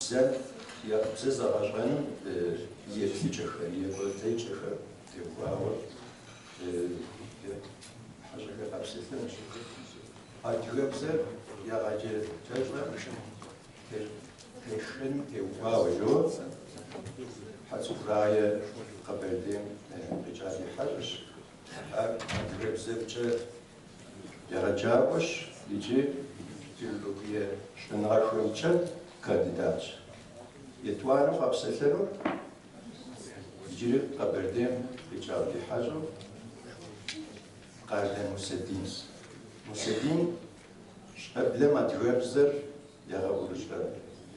Бзэм, бзэ зэгъэщӏэным и еплъыкӏэхэр, и екӏуэлӏэкӏэхэр теухуауэ хьэщӏэхэр къэпсэлъэнущ. Адыгэбзэр егъэджэкӏэщӏэм тешэным теухуауэ жоуэ Хьэцӏыкӏу Рае Къэбэрдейм къикӏа ди хьэщӏэщ. Ар адыгэбзэмкӏэ егъэджакӏуэщ икӏи филологие щӏэныгъэхэмкӏэ кандидатщ. Етӏуанэу къэпсэлъэнур иджыри Къэбэрдейм къикӏа ди хьэщӏэу Къардэн Мусэдинщ. Мусэдин щӏэблэм адыгэбзэр ягъэӏурыщӏэ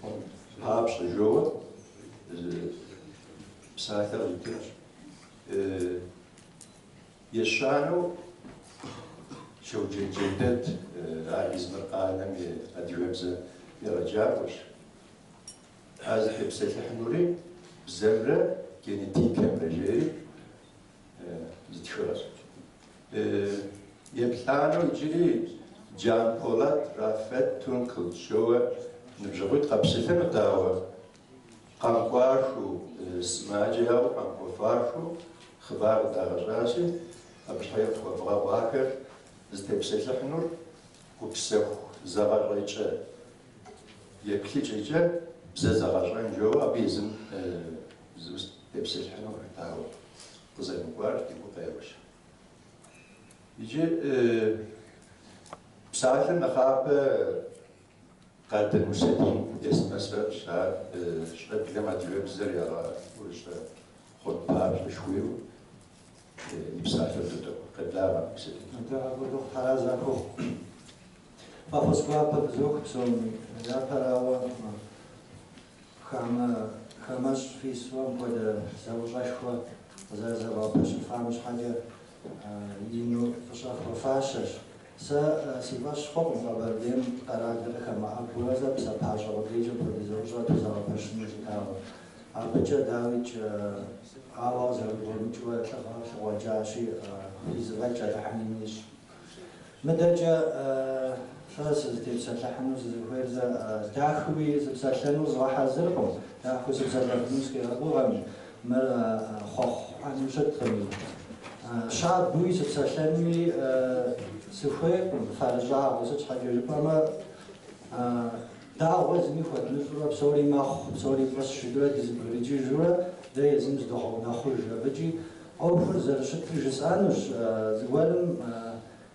хъун папщӏэ жоуэ псалъэ къыдитынущ. Ещанэу Щэуджэн Джэудэт, ар Измир къалэм и адыгэбзэ егъэджакӏуэщ. Ар зытепсэлъыхьынури бзэмрэ генетикэмрэ жери зы тхыгъэщ. Еплӏанэу иджыри Джанполат Рафет Тункл жоуэ ныбжьэгъуитӏ къэпсэлъэнут, ауэ къэмыкӏуахэу, сымаджэ яӏэу къэмыкӏуэфахэу хъыбар къыдагъэщӏащи, абы щхьэкӏэ къытхуэвгъэгъу ахэр зытепсэлъыхьынур гупсэху зэгъэщӏэкӏэ еплъыкӏэкӏэ бзэ зэгъэщӏэн жоуэ абы езым тепсэлъыхьыну хэтауэ къызэрымыкӏуар ди гукъеуэщ. Иджы псалъэр нэхъапэ Къардэн Мусэдин естмэ сфӏэфӏщ, ар щӏэблэм адыгэбзэр ягъэӏурыщӏэ хъун папщӏэ жыхуиӏэу и псалъэр додэӏу. Къеблагъэ, Мусэдин. Нтӏэ, апхуэдэу Тхьэр захуэхъу. Фӏэхъус гуапэ фызох псоми. Япэрауэ, хамэ хамэщӏ фису мыпхуэдэ зэӏущӏэшхуэ къызэрызэвгъэпэщыфам щхьэкӏэ ину фӏыщӏэ фхуэфащэщ. Сэ си фӏэщ хъукъым Къэбэрдейм къэралыр хэмыӏэбэурэ зэ псапащӏэ къудейкӏэ мыпхуэдэ зэӏущӏэ тхузэгъэпэщыну щытауэ. Абыкӏэ, дауикӏ, ауэ къызэрыгуэмыкӏыурэ лӏыгъэ флъыкъуэкӏащи, фи зэфӏэкӏ Алыхьым ин ищӏ. Мыдэкӏэ сэ сызытепсэлъыхьыну сызыхуейр зэ дахэуи сыпсэлъэну згъэхьэзыркъым, дахэу сыпсэлъэфыну сыкъигъэгугъэми, мыр хъуэхъу ӏэнэу щыткъыми. Щабэуи сыпсэлъэнуи сыхуейкъым, фэрыщӏагъэу, сыт щхьэкӏэ жыпӏэмэ, дагъуэ зыми хуэдмыщӏурэ псори мэхъу, псори фӏыщ жытӏэурэ дызэбгрыкӏыжурэ дэ езым зыдогъэунэхъуж. Абыкӏи ӏуэхур зэрыщытыр жысӏэнущ, зыгуэрым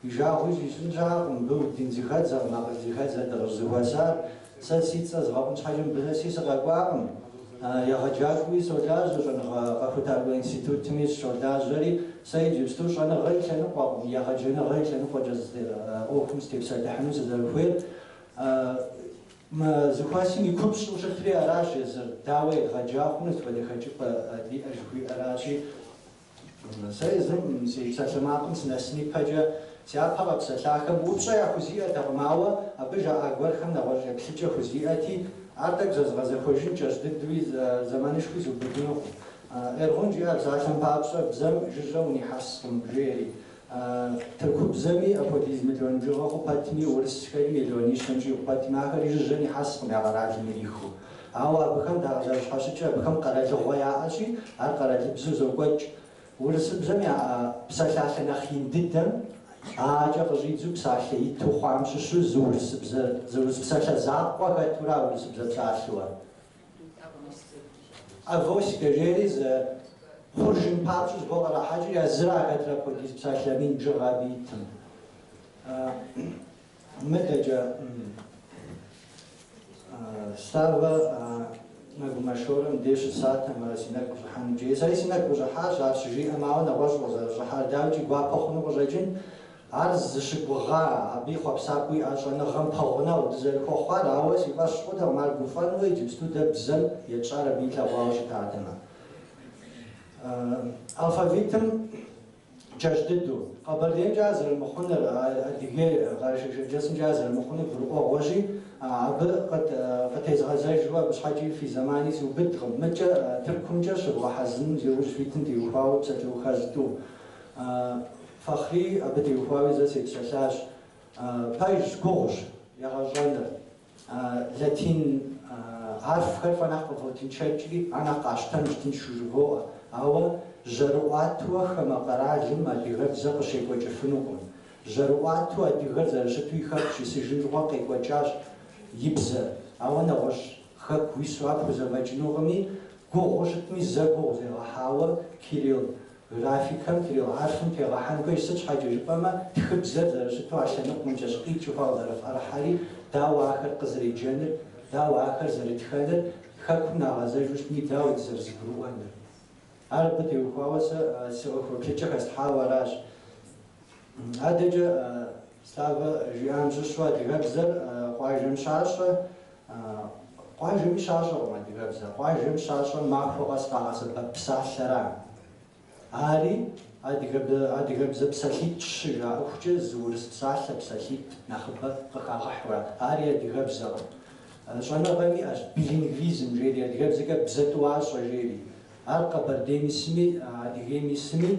и жагъуи щӏищӏын щыӏэкъым, мыбы удын зыхэдзэкъым, акъыл зыхэдзэ дыкъыщӏызэхуэсар. Сэ си цӏэ згъэӏун щхьэкӏэ мыбы нэси сыкъэкӏуакъым. Егъэджакӏуэуи солажьэ, щӏэныгъэ къэхутакӏуэ институтми сыщолажьэри, сэ иджыпсту щӏэныгъэ и лъэныкъуэкъым, егъэджэныгъэ и лъэныкъуэкӏэ ӏуэхум сытепсэлъыхьыну сызэрыхуейр. Мы зэхуэсым и купщӏэу щытри аращ езыр, дауэ едгъэджа хъуну, сыт хуэдэ хэкӏыпӏэ диӏэ жыхуиӏэращи. Сэ езым си псалъэмакъым сынэсын ипэкӏэ сяпэ къэпсэлъахэм упщӏэ яхузиӏэтэкъым, ауэ абы жаӏа гуэрхэм нэгъуэщӏ еплъыкӏэ хузиӏэти, ар тӏэкӏу зэзгъэзэхуэжын кӏэщӏ дыдэуи зэманышхуи зубыдынукъым. Эргъун жиӏа псалъэм папщӏэ, бзэм жыжьэ унихьэскъым, жери. Тыркубзэми апхуэдиз миллион бжыгъэ хъу пэтми, урысхэри миллионищэм щӏигъу пэтми, ахэри жыжьэ нихьэскъым я къэралым ирихыу. Ауэ абыхэм дакъызэрыщхьэщыкӏыр абыхэм къэралыгъуэ яӏэщи, ар къэралыбзэу зокӏуэкӏ. Урысыбзэм яӏэ псалъалъэ нэхъ ин дыдэм А-кӏэ къыщӏидзу псалъэ иту хъуам щыщу зы урысыбзэ, зы урыс псалъэ закъуэ хэтура урысыбзэ псалъэуэ. Авоськэ жери зы хъуржын папщӏэу зыгуэр кърахьэкӏри, а зыра хэтыр апхуэдиз псалъэ мин бжыгъэ абы итым. Мыдэкӏэ Славэ Нэгумэ Шорэ мыбдеж щысатэмэ, си нэгу къыщӏыхьэну жери. Сэри си нэгу къыщӏыхьащ ар щыжиӏэм, ауэ нэгъуэщӏ къызэрыщӏыхьар дауикӏи гуапэ хъуну къыщӏэкӏын. Ар зыщыгугъа, абы и хъуэпсапӏэу иӏа щӏэныгъэм пэгъунэгъу дызэрыхуэхъуар, ауэ си фӏэщ хъутэкъым ар гуфӏэнуэ иджыпсту дэ бзэм етщӏар абы илъэгъуауэ щытатэмэ. Алфавитым кӏэщӏ дыдэу. Къэбэрдеймкӏэ ар зэрымыхъунур, Адыгей, Къэрэшей-Шэрджэсымкӏэ ар зэрымыхъунур гурыӏуэгъуэщи, абы къытезгъэзэжу абы щхьэкӏи фи зэмани сыубыдкъым. Мыдэкӏэ Тыркумкӏэ щывгъэхьэзырыну зи ужь фитым теухуауэ псалъэуха зытӏу. Фахъри абы теухуауи зэ сепсэлъащ. Пэжщ, гугъущ егъэщӏэныр. Латин Хьэрфхэр фэ нэхъ къывотыншэкӏри, ар нэхъ къащтэнущ тыншу жывоӏэ. Ауэ жьэрыӏуатэуэ хамэ къэралым адыгэбзэ къыщекӏуэкӏыфынукъым. Жьэрыӏуатэу адыгэр зэрыщыту и хэку щисыжым щыгъуэ къекӏуэкӏащ и бзэр. Ауэ нэгъуэщӏ хэку уису ар пхузэфӏэкӏынукъыми, гугъуу щытми, зэ гугъу зегъэхьауэ кирилл графикэм, кирилл хьэрфым тегъэхьэн хуейщ, сыт щхьэкӏэ жыпӏэмэ, тхыбзэр зэрыщыту а лъэныкъуэмкӏэщ къикӏыу хъуар къызэрыфӏэрыхьэри, дауэ ахэр къызэреджэныр, дауэ ахэр зэрытхэныр, хэкум нагъэзэжу щытми, дауэ дызэрызэгурыӏуэныр. Ар абы теухуауэ сэ си ӏуэху еплъыкӏэ хэслъхьауэ аращ. Адэкӏэ Славэ жиӏам щыщу адыгэбзэр къуажэм щащӏэ, къуажэми щащӏэкъым адыгэбзэр, къуажэм щащӏэр махуэ къэс къагъэсэбэп псалъэра. Ари адыгэбзэ псалъитӏ-щы жаӏэхукӏэ зы урыс псалъэ псалъитӏ нэхъыбэ къыхагъэхьура, ари адыгэбзэкъым. Щӏэныгъэм иӏэщ билингвизм жери, адыгэбзэкӏэ бзэ тӏуащӏэ жери. Ар Къэбэрдейм исми, Адыгейм исми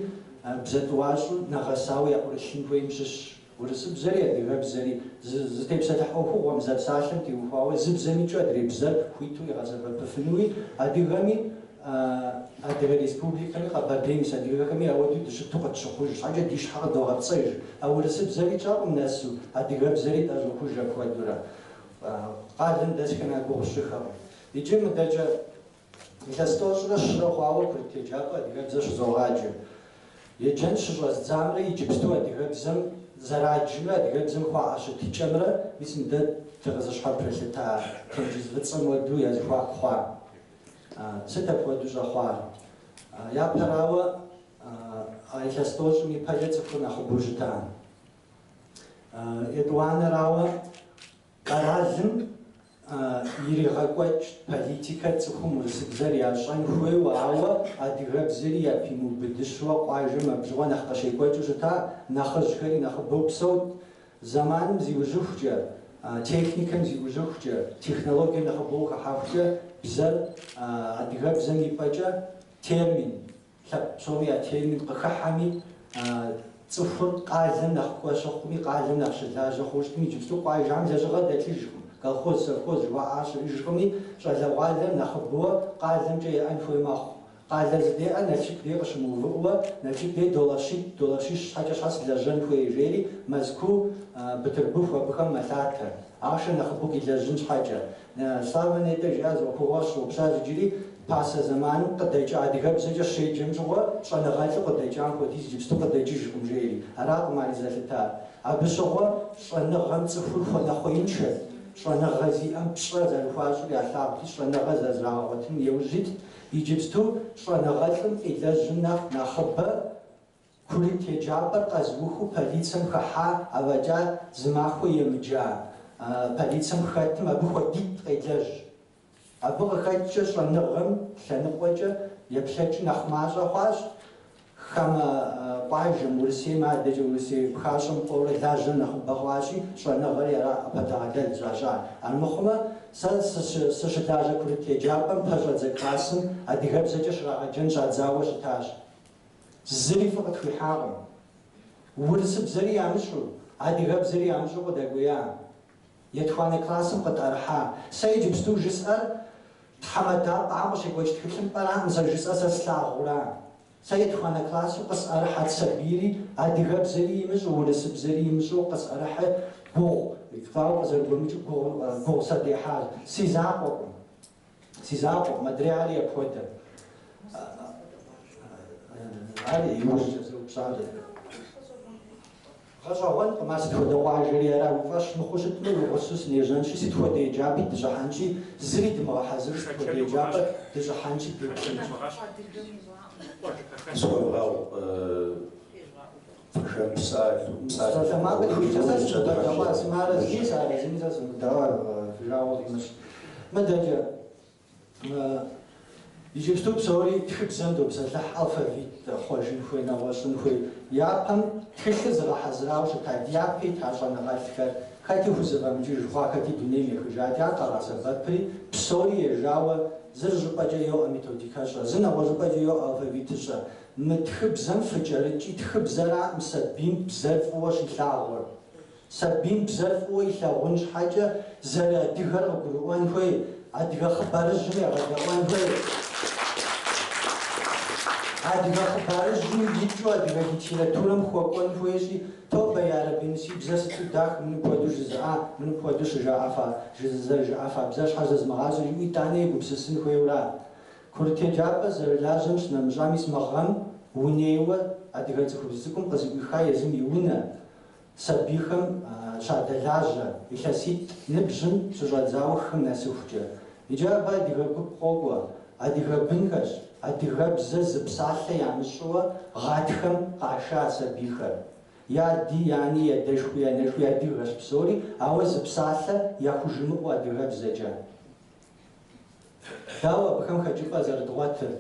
бзэ тӏуащӏэу нэгъэсауэ яӏурылъын хуейм щыщщ. Урысыбзэри адыгэбзэри зытепсэлъыхь ӏуэхугъуэм, зэпсалъэм теухуауэ зы бзэм икӏыу адрей бзэр хуиту игъэсэбэпыфынуи, адыгэми, Адыгэ Республикэми, Къэбэрдейм ис адыгэхэми ауэдэу дыщыту къытщыхъуж щхьэкӏэ ди щхьэ къыдогъэпцӏэж. А урысыбзэри тщӏэкъым нэсу, адыгэбзэри тӏэщӏохуж апхуэдэурэ. Къалэм дэсхэм я гугъу сщӏыхэкъым. Иджы мыдэкӏэ илъэс 33 хъуауэ курыт еджапӏэ адыгэбзэ щызогъаджэ. Еджэн щыщӏэздзамрэ иджыпсту адыгэбзэм зэраджымрэ адыгэбзэм хуаӏэ щытыкӏэмрэ мис мыдэ дыкъызыщхьэпрылъыта тенджыз Фӏыцӏэм хуэдэу я зэхуаку хъуа. Сыт апхуэдэу щӏэхъуар? Япэрауэ, а илъэс тӏощӏым ипэкӏэ цӏыхур нэхъыбэу щыта. Етӏуанэрауэ, къэралым иригъэкӏуэкӏ политикэр цӏыхум урысыбзэр ящӏэн хуейуэ, ауэ адыгэбзэри япимыубыдыщуэ къуажэм абы щыгъуэ нэхъ къыщекӏуэкӏыу щыта, нэхъыжьхэри нэхъыбэу псэут. Зэманым зиужьыхукӏэ, техникэм зиужьыхукӏэ, технологие нэхъыбэу хыхьэхукӏэ бзэр адыгэбзэм и пӏэкӏэ термин, лъэпкъ псоми я термин къыхыхьэми, цӏыхур къалэм нэхъ кӏуэ щыхъуми, къалэм нэхъ щылажьэ хъууэ щытми, иджыпсту къуажэхэм лэжьыгъэ дэлъыжкъым, колхоз, совхоз жыхуаӏар щыӏэжкъыми, щӏалэгъуалэр нэхъыбэуэ къалэмкӏэ еӏэн хуей мэхъу. Къалэ зыдеӏэр Налшык дей къыщымыувыӏэуэ, Налшык дей доллар щитӏ, доллар щищ щхьэкӏэ щхьэ сылэжьэн хуей, жери Мэзкуу, Бытырбыху абыхэм мэлъатэ, ахъшэ нэхъыбэу къилэжьын щхьэкӏэ. Славэ нетӏэ жиӏа зы ӏуэхугъуэ сщыгъупщащ иджыри, пасэ зэманым къыдэкӏа адыгэбзэкӏэ щеджэм щыгъуэ щӏэныгъэлӏу къыдэкӏам хуэдиз иджыпсту къыдэкӏыжкъым, жери. Аракъым ари зэлъытар. Абы щыгъуэ щӏэныгъэм цӏыхур хуэнэхъуеиншэт, щӏэныгъэ зиӏэм пщӏэ зэрыхуащӏыр ялъагъути, щӏэныгъэ зэрызрагъэгъуэтыным еужь итт. Иджыпсту щӏэныгъэлӏым къилэжьым нэхъ нэхъыбэ курыт еджапӏэр къэзыухыу полицэм хыхьа, афӏэкӏа зы махуэ емыджа полицэм хэтым абы хуэдитӏ къелэжь. Абы къыхэкӏкӏэ щӏэныгъэм лъэныкъуэкӏэ еплъэкӏыр нэхъ мащӏэ хъуащ. Хамэ къуажэм, Урысейм адэкӏэ Урысей пхащӏэм кӏуэурэ лажьэр нэхъыбэ хъуащи, щӏэныгъэри ара ӏэпэдэгъэлэл щащӏар. Армыхъумэ, сэ сыщылажьэ курыт еджапӏэм пэщӏэдзэ классым адыгэбзэкӏэ щрагъэджэн щӏадзауэ щытащ. Зыри фӏы къытхуихьакъым. Урысыбзэри ямыщӏу, адыгэбзэри ямыщӏу къыдэкӏуея. Етхуанэ классым къытӏэрыхьа. Сэ иджыпсту жысӏэр тхьэмадапӏэхэм къыщекӏуэкӏ тхылъымпӏэракъым, сэ жысӏэр сэ слъагъура. Сэ етхуанэ классу къысӏэрыхьэт сабийри, адыгэбзэри имыщӏу, урысыбзэри имыщӏу къысӏэрыхьэ гугъу, ауэ къызэрыгуэмыкӏыу гугъу садехьащ. Си закъуэкъым. Си закъуэкъым, адрейхэри апхуэдэ. Ар иужькӏэ зэупщӏар. Гъэщӏэгъуэнкъым, ар сыт хуэдэ къуажэри ара, уи фӏэщ мыхъуу щытмэ, уи гъусэу сынежьэнщи, сыт хуэдэ еджапӏи дыщӏыхьэнщи, зыри дымыгъэхьэзыру сыт хуэдэ еджапӏэ дыщӏыхьэнщи деплъынщ. Схуэвгъэгъу фыхэмыпсалъэу, Псалъэмакъыр хуиту сэ сымыдэӏуа, сымыарэзыми, сыарэзыми сэ сымыдэӏуа, фи жагъуэ фымыщӏ. Мыдэкӏэ, иджыпсту псори тхыбзэм допсэлъыхь, алфавит хъуэжын хуей, нэгъуэщӏын хуей. Япэм тхылъыр зыгъэхьэзырауэ щыта дяпэ ита щӏэныгъэлӏхэр, хэти хузэфӏэмыкӏыж хъуа, хэти дунейм ехыжати, ар къагъэсэбэпри, псори ежауэ зыр щӏыпӏэкӏэ йоӏэ методикэщӏэ, зы нэгъуэщӏыпӏэкӏэ йоӏэ алфавитыщӏэ. Мы тхыбзэм фыкӏэрыкӏи, тхыбзэракъым сабийм бзэр фӏыуэ щилъагъур. Сабийм бзэр фӏыуэ илъагъун щхьэкӏэ зэрыадыгэр къыгурыӏуэн хуей. Адыгэ хъыбарыжьым егъэдэӏуэн хуей. Адыгэ хъыбарыжьым икӏыу адыгэ литературэм хуэкӏуэн хуейщи, тобэ ярэби, мы си бзэр сыту дахэ, мыпхуэдэу жызыӏа, мыпхуэдэу щыжаӏэфа, зэрыжаӏэфа бзэр щхьэ зэзмыгъащӏэ жиӏэу итӏанэ егупсысын хуейуэра. Курыт еджапӏэ зэрылажьэм щынэмыщӏа, мис мы гъэм унейуэ адыгэ цӏыхубз цӏыкӏум къызэӏуиха езым и унэ, сабийхэм щадэлажьэ илъэситӏ ныбжьым щыщӏэдзауэ хым нэсыхукӏэ. Иджы абы адыгэ гуп къокӏуэ, адыгэ бынхэщ, адыгэбзэ зы псалъэ ямыщӏэуэ гъатхэм къаша сабийхэр. Я ади, я ани, я адэшхуи, я анэшхуи адыгэщ псори, ауэ зы псалъэ яхужымыӏэу адыгэбзэкӏэ. Дауэ абыхэм хэкӏыпӏэ зэрыдгъуэтыр?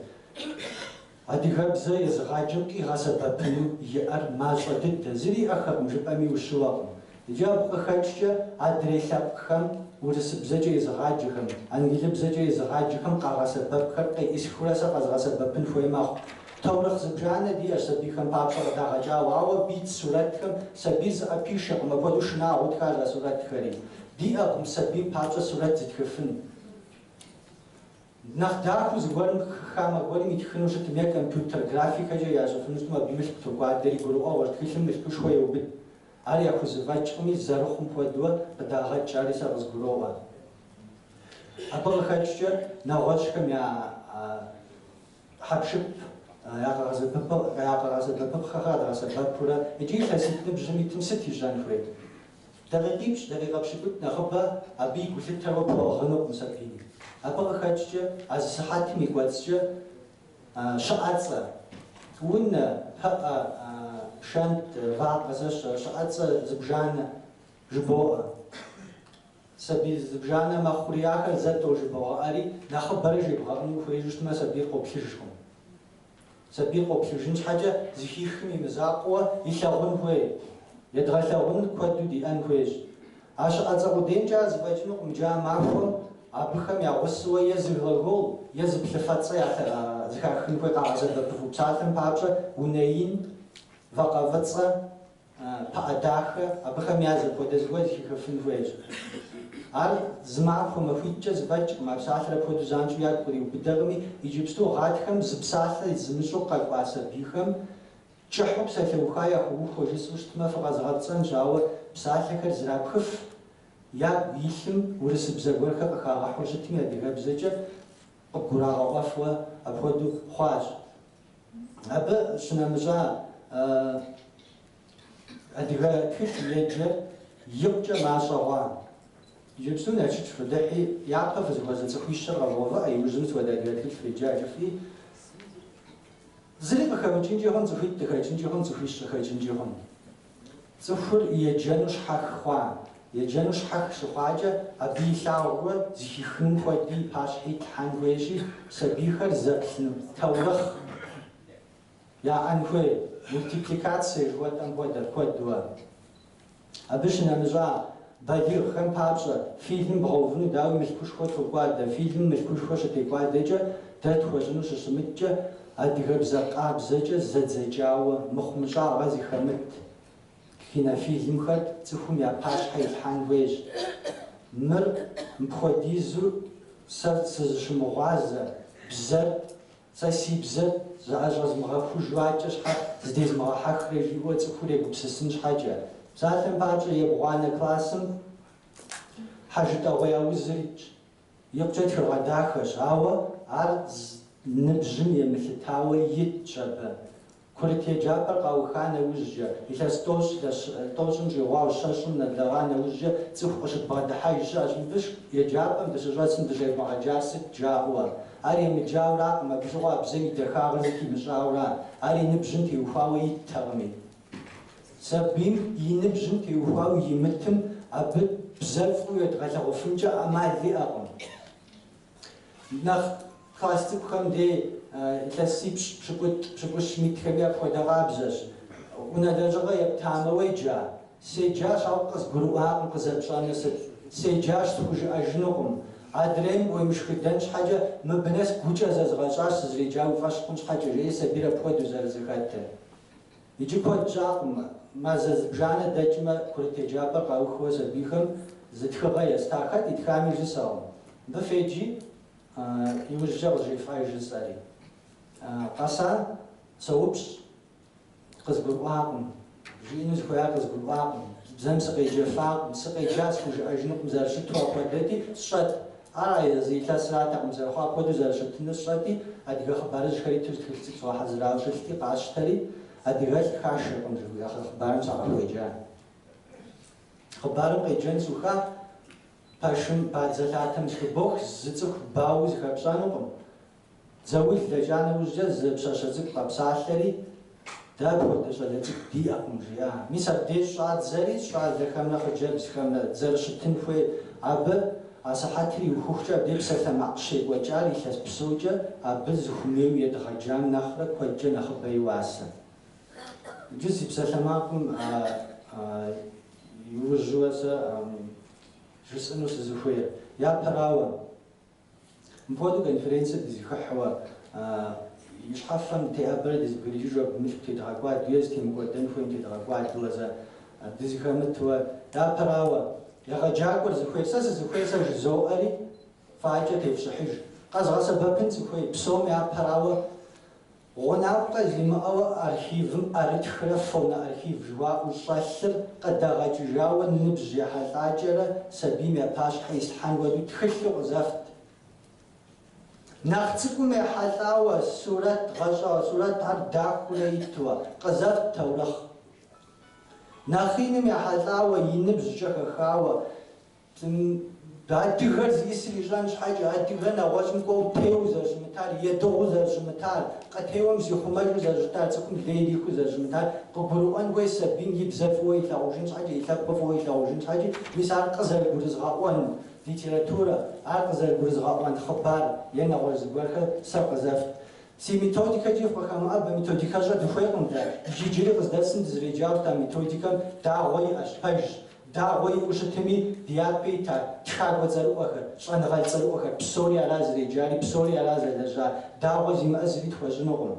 Адыгэбзэ езыгъаджэм къигъэсэбэпыну иӏэр мащӏэ дыдэ, зыри иӏэхэкъым жыпӏэми ущыуэкъым. Иджы абы къыхэкӏкӏэ адрей лъэпкъхэм урысыбзэкӏэ езыгъаджэхэм, англыбзэкӏэ езыгъаджэхэм къагъэсэбэпхэр къеӏысхыурэ сэ къэзгъэсэбэпын хуей мэхъу. Таурыхъ зыбжанэ диӏэщ сабийхэм папщӏэ къыдагъэкӏауэ, ауэ абы ит сурэтхэм сабийр зыӏэпишэкъым, апхуэдэу шынагъуэу тхащ а сурэтхэри. Диӏэкъым сабийм папщӏэ сурэт зытхыфын. Нэхъ дахэу зыгуэрым хамэ гуэрым итхыну щытым е компьютер графикэкӏэ ящӏыфыну щытым абы мылъку токӏуадэри гурыӏуэгъуэщ, тхылъым мылъкушхуэ еубыд. Ар яхузэфӏэкӏкъыми, зэрыхъум хуэдэу къыдагъэкӏ, ари сэ къызгуроӏуэ. Абы къыхэкӏкӏэ нэгъуэщӏхэм я хьэпшып я къэгъэсэбэпыпхъэхэр къэдгъэсэбэпурэ икӏи илъэситӏ ныбжьым итым сыт ищӏэн хуейт? Дакъикъипщӏ, дакъикъэ пщыкӏутӏ нэхъыбэ абы и гулъытэр уэ пхуэӏыгъынукъым сабийм. Абы къыхэкӏкӏэ а зы сыхьэтым и кӏуэцӏкӏэ щыӏэцӏэ, унэ, пыӏэ, шэнт, вакъэ, сэ щыӏэцӏэ зыбжанэ жыбоӏэ. Сабий зыбжанэ мэхъури, ахэр зэ-тӏэу жыбогъэӏэри, нэхъыбэрэ жебгъэӏэну ухуеижу щытмэ, сабийр къоплъыжкъым. Сабийр къоплъыжын щхьэкӏэ зыхихым и мызакъуэуэ илъагъун хуей. Едгъэлъагъуныр куэду диӏэн хуейщ. А щыӏэцӏэ къудеймкӏэ ар зэфӏэкӏынукъым, иджы а махуэм абыхэм я гъусэуэ е зы глагол, е зы плъыфэцӏэ зыхахын хуей къагъэсэбэпыфу. Псалъэм папщӏэ, унэ ин, вакъэ фӏыцӏэ, пыӏэ дахэ, абыхэм я зэпхуэдэ зыгуэр зыхихыфын хуейщ. Ар зы махуэ, махуитӏкӏэ зэфӏэкӏкъым, а псалъэр апхуэдэу занщӏэу ягу къриубыдэкъыми, иджыпсту гъатхэм зы псалъэ зымыщӏэу къэкӏуа сабийхэм кӏыхьу псалъэуха яхуэухуэ жысӏэу щытмэ, фыкъэзгъэпцӏэнщ, ауэ псалъэхэр зрапхыф, ягу илъым урысыбзэ гуэрхэр къыхагъэхьэу щытми, адыгэбзэкӏэ къыбгурагъэӏуэфуэ апхуэдэу хъуащ. Абы щынэмыщӏа адыгэ тхылъ еджэр икъукӏэ мащӏэ хъуа. Иджыпсту Налшыч фыдыхьи, япэ фызыхуэзэ цӏыхуищыр къэвгъэувыӏэ, иужьым сыт хуэдэ адыгэ тхылъ феджа жыфӏи, зыри къыхэмыкӏынкӏи хъун, цӏыхуитӏ къыхэкӏынкӏи хъун, цӏыхуищ къыхэкӏынкӏи хъун. Цӏыхур еджэну щхьэх хъуа. Еджэну щхьэх щыхъуакӏэ, абы илъагъууэ зыхихынум хуэди и пащхьэ итлъхьэн хуейщи, сабийхэр зэплъыну таурыхъ яӏэн хуей, мультипликацие жыхуэтӏэм хуэдэр куэдуэ. Абы щынэмыщӏа, балигъхэм папщӏэ фильм бгъэувыну дауи мылъкушхуэ токӏуадэ, фильмым мылъкушхуэ щытекӏуадэкӏэ дэ тхуэщӏыну щыщымыткӏэ, адыгэбзэ къабзэкӏэ зэдзэкӏауэ мыхъумыщӏагъэ зыхэмыт кинофильмхэр цӏыхум я пащхьэ илъхьэн хуейщ. Мыр мыпхуэдизу сэ сызыщымыгъуазэ бзэр, сэ си бзэр зыӏэщӏэзмыгъэхужу адэкӏэ щхьэ зыдезмыгъэхьэхрэ жиӏэу цӏыхур егупсысын щхьэкӏэ. Псалъэм папщӏэ, ебгъуанэ классым Хьэжытӏэгъуей аузыр итщ. Икъукӏэ тхыгъэ дахэщ, ауэ ар ныбжьым емылъытауэ итщ абы. Курыт еджапӏэр къауха нэужькӏэ, илъэс тӏощӏ, илъэс тӏощӏым щӏигъуауэ, щэщӏым нэблэгъа нэужькӏэ цӏыху къыщыдбгъэдыхьэж щыӏэщ. Мыбы еджапӏэм дыщыщӏэсым дыщӏевмыгъэджар сыт жаӏэуэ. Ар емыджауракъым, абы щыгъуэ а бзэм и дахагъэр зыхимыщӏаура, ар и ныбжьым теухуауэ иттэкъыми. Сабийм и ныбжьым теухуауэ имытым абы бзэр фӏыуэ едгъэлъагъуфынкӏэ ӏэмал иӏэкъым. Нэхъ класс цӏыкӏухэм дей илъэсипщӏ, пщыкӏутӏ, пщыкӏущым итхэми апхуэдэ къабзэщ. Унэ лэжьыгъэ ептамэ, уеджа? Седжащ, ауэ къызгурыӏуакъым къызэпщӏэнур сыт? Седжащ, схужыӏэжынукъым. Адрейм уемышхыдэн щхьэкӏэ, мыбы нэс гукӏэ зэзгъэщӏащ, сызэреджар уи фӏэщ хъун щхьэкӏэ, жеӏэ сабийр апхуэдэу зэрызэхэтыр. Иджы куэд щӏакъым, мазэ зыбжанэ дэкӏмэ, курыт еджапӏэр къаухыуэ сабийхэм зы тхыгъэ еста. Хэт итхами жысӏэкъым. Мыбы феджи, иужькӏэ къызжефӏэж жысӏэри. Къэса, соупщӏ, къызгурыӏуакъым, жиӏэну зыхуеяр къызгурыӏуакъым, бзэм сыкъеджэфакъым, сыкъеджа схужыӏэжынукъым зэрыщыту апхуэдэти, сщӏэт. Ар а зы илъэсратэкъым зэрыхъуар, апхуэдэу зэрыщытынур сщӏэти, адыгэ хъыбарыжьхэр иту зы тхылъ цӏыкӏу згъэхьэзырауэ щылъти, къасщтэри, адыгэлӏ хашэркъым жыхуиӏэ хъыбарым сакъыхуеджа. Хъыбарым къеджэн суха, пэшым бадзэ лъатэм зыхыбох, зы цӏыху бауэу зыхэпщӏэнукъым. Заул дэкӏа нэужькӏэ зы пщащэ цӏыкӏу къэпсалъэри, дэ апхуэдэ щӏалэ цӏыкӏу диӏэкъым, жиӏа. Мис абдеж щӏадзэри, щӏалэхэмрэ хъыджэбзхэмрэ зэрыщытын хуей абы а сыхьэтыр иухыхукӏэ абдеж псалъэмакъ щекӏуэкӏар илъэс псокӏэ абы зыхумейуэ едгъэджам нэхърэ куэдкӏэ нэхъыбэ и уасэ. Иджы си псалъэмакъым иужьуэ сэ жысӏэну сызыхуейр. Япэрауэ, мыпхуэдэу конференцэ дызэхыхьэуэ, и щхьэфэм теӏэбэрэ дызэбгрыкӏыжу абы мылъку тедгъэкӏуадэу е зытемыкӏуэдэн хуейм тедгъэкӏуадэуэ зэ дызэхэмытуэ. Япэрауэ, егъэджакӏуэр зыхуейр, сэ сызыхуейр сэ жызоӏэри, фэ адэкӏэ тефщӏыхьыж. Къэзгъэсэбэпын сыхуей, псом япэрауэ, гъунапкъэ зимыӏэуэ архивым ӏэрытхрэ фоноархив жыхуаӏэу щӏэлъыр къыдэгъэкӏыжауэ ныбжь ехьэлӏакӏэрэ сабийм я пащхьэ ислъхьэн хуэдэу тхылъу къызэфт. Нэхъ цӏыкӏум ехьэлӏауэ сурэт гъэщӏэгъуэ, сурэтхэр дахэурэ итуэ, къызэфт таурыхъ. Нэхъ иным ехьэлӏауэ, и ныбжькӏэ хэхауэ, адыгэр зиӏысыр ищӏэн щхьэкӏэ, адыгэ нэгъуэщӏым кӏуэу теуэу зэрыщымытар, едыгъуу зэрыщымытар, къытеуэм зихъумэжу зэрыщытар, цӏыхум лей ирихыу зэрыщымытар, къыгурыӏуэн хуей сабийм и бзэр фӏыуэ илъагъужын щхьэкӏэ, и лъэпкъыр фӏыуэ илъагъужын щхьэкӏэ, мис ар къызэрыгурызгъэӏуэн литературэ, ар къызэрыгурызгъэӏуэн хъыбар е нэгъуэщӏ зыгуэрхэр сэ къызэфт. Си методикэкӏи фыкъыхэмыӏэбэ, методикэщӏэ дыхуейкъым дэ. Иджыри къыздэсым дызэреджауэ щыта методикэм дагъуэ иӏэщ, пэжщ. Дагъуэ иӏэу щытми, ди япэ ита тхакӏуэ цӏэрыӏуэхэр, щӏэныгъэлӏ цӏэрыӏуэхэр, псори ара зэреджари, псори ара зэлэжьар. Дагъуэ зимыӏэ зыри тхуэщӏынукъым.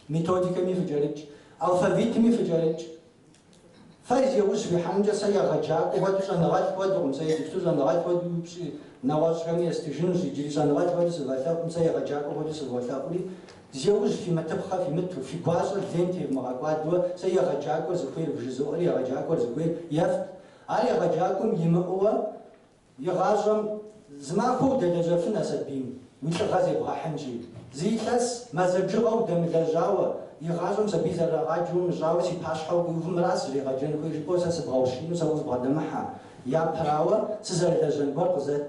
Методикэми фыкӏэрыкӏ, алфавитми фыкӏэрыкӏ. Фэ зи ужь фихьэнумкӏэ сэ егъэджакӏуэ хуэдэу щӏэныгъэлӏ хуэдэукъым, сэ иджыпсту щӏэныгъэлӏ хуэдэу упщӏи нэгъуэщӏхэми естыжынущ, иджыри щӏэныгъэлӏ хуэдэу сывэлъэӏукъым, сэ егъэджакӏуэ хуэдэу сыволъэӏури, зи ужь фимытыпхъэ фимыту, фи гуащӏэр лейм тевмыгъэкӏуадэуэ, сэ егъэджакӏуэр зыхуейр вжызоӏэри, егъэджакӏуэр зыхуейр ефт. Ар егъэджакӏуэм имыӏэуэ и гъащӏэм зы махуэ удэлэжьэфын а сабийм, уи лӏыгъэ зебгъэхьынщи. Зы илъэс мазэ бжыгъэ удэмылэжьауэ, и гъащӏэм сабий зэрырагъаджэу умыщӏауэ си пащхьэ укъиувэу мыра сызэрегъэджэн хуей жыпӏэу сэ сыбгъэущиину сэ укъызбгъэдэмыхьэ. Япэрауэ, сызэрылэжьэн гуэр къызэт.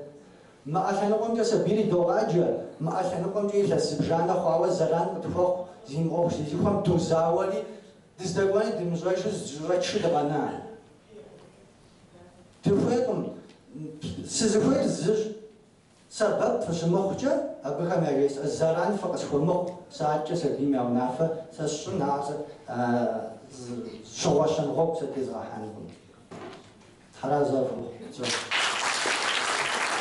Мы ӏэ лъэныкъуэмкӏэ сабийр идогъаджэ, мы ӏэ лъэныкъуэмкӏэ илъэс зыбжанэ хъуауэ зэран къытхуэхъу, зи мыӏуэху зезыхуэм дозауэри, дыздэкӏуэни дымыщӏэжу зыщӏэтшу дыкъэна. Дыхуейкъым. Сызыхуейр зыщ. Сэбэп фыщымыхъукӏэ, абыхэм яжесӏэ, зэран фыкъысхуэмыхъу, сэ адэкӏэ сабийм я унафэ сэ сщӏын, ар сэ щыгъуэщэн гъуэгу сэ тезгъэхьэнкъым. Тхьэразэ фыхъу.